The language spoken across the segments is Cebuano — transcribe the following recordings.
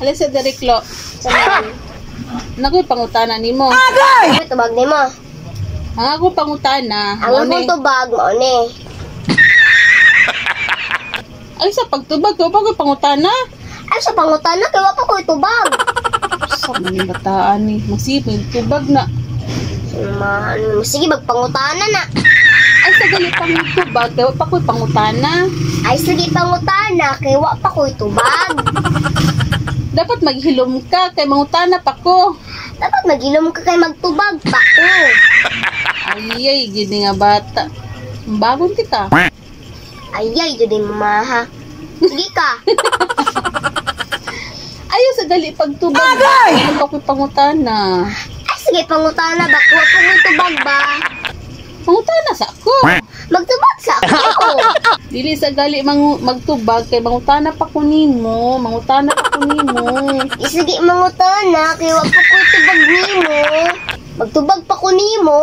Alis sa Deriklo. Nakoy pangutana nimo. Ay, tubag nimo. Ang akong pangutana, Ang mao akong ni- tubag mao ni. Ay, sa pagtubag ko pa ko'y pangutana. Ay, sa pangutana kay wa pa ko'y tubag. Sa mga bataan ni, masipin tubag na. Ma, ano, sige, magpangutana na. Ay, sa gali pang tubag kay wa pa ko'y pangutana. Ay, sige, pangutana kay wa pa ko'y tubag. Dapat maghilom ka kay mangutana pa ko. Dapat magilom ka kay magtubag pa ko. Ay, ay, gini nga bata. Bagon kita. Ay, ay, jud mama ha. Sige ka. Ayaw sa gali pagtubag. Agay! Ano pa ko'y pangutana? Ay, sige, pangutana ba? Wa pa ko'y tubag ba? Pangutana sa ako. Magtubag sa ako. Dili sa gali magtubag kay mangutana pa ko nimo, mangutana pa ko nimo. Sige, mangutana kay wa pa ko'y tubag nimo. Magtubag pa ko nimo.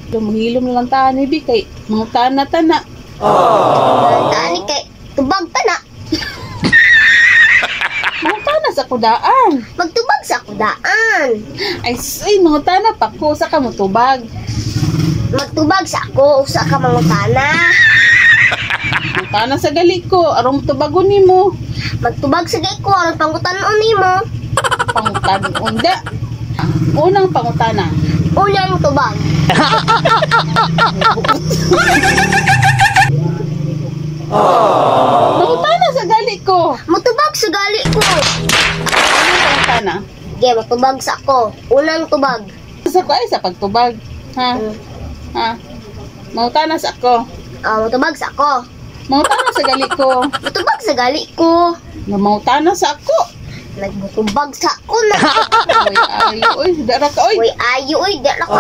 Lumahilom na lang ta ni bi kay mangutana ta na. Tani kay tubag ta na. Mangutana sa kudaan. Magtubag sa kudaan. Ay, ay, mangutana pa ko sa ka motubag. Magtubag sa ako usa ka mangutana. Mangutana sa gali ko aron tubagon nimo. Magtubag sa gay ko aron pangutanon nimo. Pangutan unda. Unang pangutana. Unang tubag. Mangutana sa gali ko. Magtubag sa gali ko. Unang pangutana. Ge, magtubag sa ako. Unang tubag. Sa ko ay sa pagtubag. Ha? Ha? Mangutana sa ako. Ah, magtubag sa ako. Mangutana sa gali ko. Magtubag sa gali ko. Nga mangutana sa ako. Nagmutubag sa ako na. Oy, ay, oy, dara ka, oy. Uy, ayo, uy, di na ko.